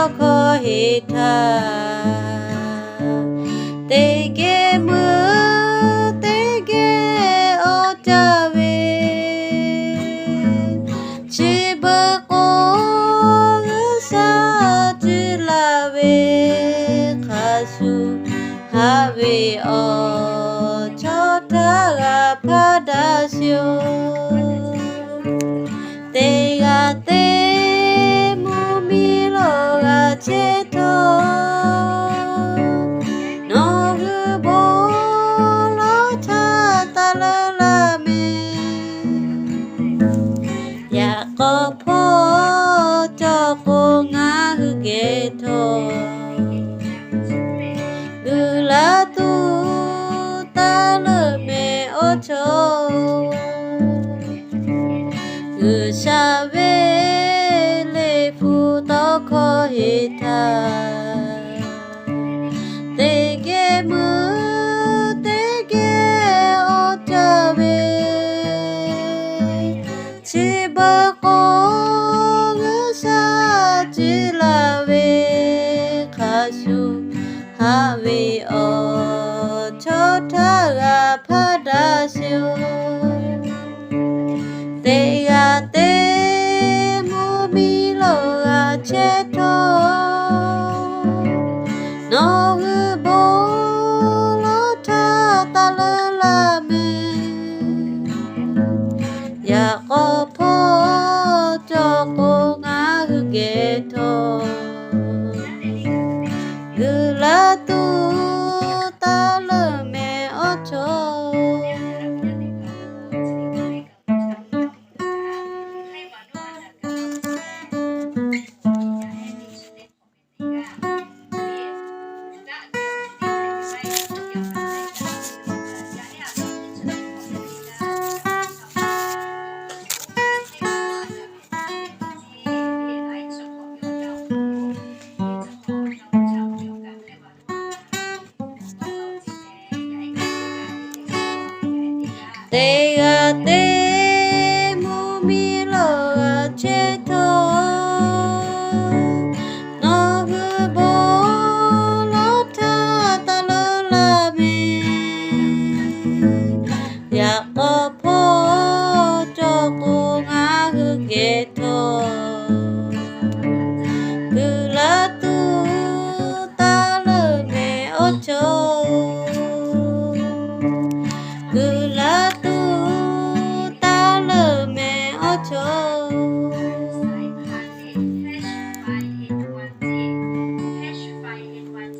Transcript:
hkawˇ heˍ htaˇ, teˇ geh meuˇ teˇ geh awˬ caˇ ve, chi beuꞈ k'o G'uiˬsha cuˇ laˇ ve hk'a shuˍ, haꞈ ve awˬ chawˇ htaˇ g'a hpaˇ daꞈ sheˍ oˬ. Teˇ g'aˇ teˇ mvuhˇ miˬ lo g'a chehˇ htawˇ, nawˬ hui bon lawˬ htaˇ taˇ leuˉ laˇ mehˍ. Yaꞈ k'aw hpawˇ cawˬ k'o ngaˬ hui geh htawˇ, g'uiˬ laˇ tuˬ taˇ leuˉ mehˍ awˬ chawˇ. G'uiˬsha ve liꞈ hpu tawˇ hkawˇ heˍ htaˇ, teˇ geh meuˇ teˇ geh awˬ caˇ ve, chi beuꞈ k'o G'uiˬsha cuˇ laˇ ve hk'a shuˍ, haꞈ ve awˬ chawˇ htaˇ g'a hpaˇ daꞈ sheˍ oˬ. Teˇ g'aˇ teˇ mvuhˇ miˬ lo g'a chehˇ htawˇ, nawˬ hui bon lawˬ htaˇ taˇ leuˉ laˇ mehˍ. Yaꞈ k'aw hpawˇ cawˬ k'o ngaˬ hui geh htawˇ, g'uiˬ laˇ tuˬ taˇ leuˉ mehˍ awˬ chawˇ. Teˇ g'aˇ teˇ mvuhˇ miˬ lo g'a chehˇ htawˇ, nawˬ hui bon lawˬ htaˇ taˇ leuˉ laˇ mehˍ. Yaꞈ k'aw hpawˇ cawˬ k'o ngaˬ hui geh htawˇ, g'uiˬ laˇ tuˬ taˇ leuˉ mehˍ awˬ chawˇ. G'uiˬ laˇ tuˬ taˇ leuˉ mehˍ awˬ chawˇ.